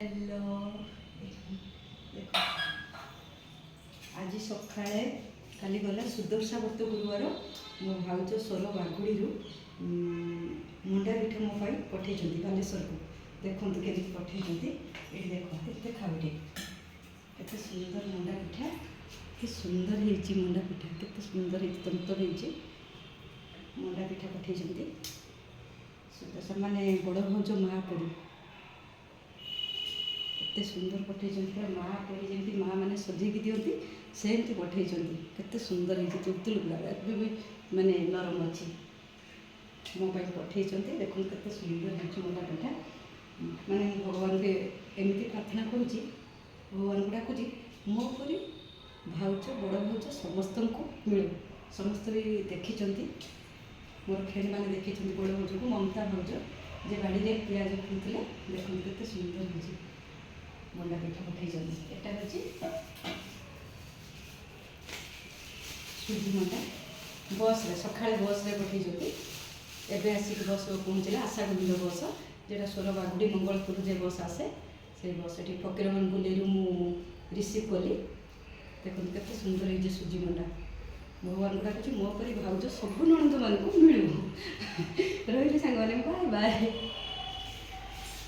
Hello, ଦେଖ, ଆଜି ସକାଳେ, କାଲି ଗଲା ସୁଦର୍ଶା ବ୍ରତ ଗୁରୁବାର, ମୋ ଭାଉଜ ସୋର ବାଘୁଡ଼ିରୁ ମଣ୍ଡା ପିଠା ମୋ ପାଇଁ ପଠେଇଛନ୍ତି ବାଲେଶ୍ୱରକୁ। ଦେଖନ୍ତୁ କେମିତି ପଠେଇଛନ୍ତି। ଏଇଠି ଦେଖ, ଏତେ ଦେଖାଅ ଏଠି, କେତେ ସୁନ୍ଦର ମଣ୍ଡା ପିଠା। କେତେ ସୁନ୍ଦର ହେଇଛି ମଣ୍ଡା ପିଠା, କେତେ ସୁନ୍ଦର ହେଇଛି, ତନ୍ତର ହେଇଛି। ମଣ୍ଡା ପିଠା ପଠେଇଛନ୍ତି ସୁଦର୍ଶା, ମାନେ ବଡ଼ ଭାଉଜ ମା ପରି। ଏତେ ସୁନ୍ଦର ପଠେଇଛନ୍ତି, ପୁରା ମା ପରି, ଯେମିତି ମା ମାନେ ସଜେଇକି ଦିଅନ୍ତି ସେମିତି ପଠେଇଛନ୍ତି। କେତେ ସୁନ୍ଦର ହେଇଛି, ତୁଲତୁଲ ପୁରା, ଏବେ ବି ମାନେ ନରମ ଅଛି। ମୋ ପାଇଁ ପଠେଇଛନ୍ତି। ଦେଖନ୍ତୁ କେତେ ସୁନ୍ଦର ହେଇଛି ମଣ୍ଡା ପିଠା। ମାନେ ମୁଁ ଭଗବାନଙ୍କୁ ଏମିତି ପ୍ରାର୍ଥନା କରୁଛି, ଭଗବାନଙ୍କୁ ଡାକୁଛି, ମୋ ପରି ଭାଉଜ, ବଡ଼ ଭାଉଜ ସମସ୍ତଙ୍କୁ ମିଳୁ। ସମସ୍ତେ ବି ଦେଖିଛନ୍ତି, ମୋର ଫ୍ରେଣ୍ଡ ମାନେ ଦେଖିଛନ୍ତି ବଡ଼ ଭାଉଜକୁ, ମମତା ଭାଉଜ, ଯେ ବାଡ଼ିରେ ପିଆଜ ଖୋଳୁଥିଲେ। ଦେଖନ୍ତୁ କେତେ ସୁନ୍ଦର ହେଇଛି ମଣ୍ଡା ପିଠା ପଠେଇଛନ୍ତି। ଏଟା ହେଉଛି ସୁଜି ମଣ୍ଡା। ବସ୍ରେ, ସକାଳେ ବସ୍ରେ ପଠେଇଛନ୍ତି। ଏବେ ଆସିକି ବସ୍ ପହଞ୍ଚିଲା, ଆଶା ଗୋବିନ୍ଦ ବସ୍, ଯେଉଁଟା ସୋର ବାଗୁଡ଼ି ମଙ୍ଗଳପୁର ଯେ ବସ୍ ଆସେ, ସେଇ ବସ୍। ଏଠି ଫକୀରମୋହନ ଗୁଲେଇରୁ ମୁଁ ରିସିଭ୍ କଲି। ଦେଖନ୍ତୁ କେତେ ସୁନ୍ଦର ହେଇଛି ସୁଜି ମଣ୍ଡା। ଭଗବାନଙ୍କୁ ଡାକୁଛି, ମୋ ପରି ଭାଉଜ ସବୁ ନଣନ୍ଦମାନଙ୍କୁ ମିଳିବ। ରହିଲି ସାଙ୍ଗମାନେ, ବାଏ ବାଏ।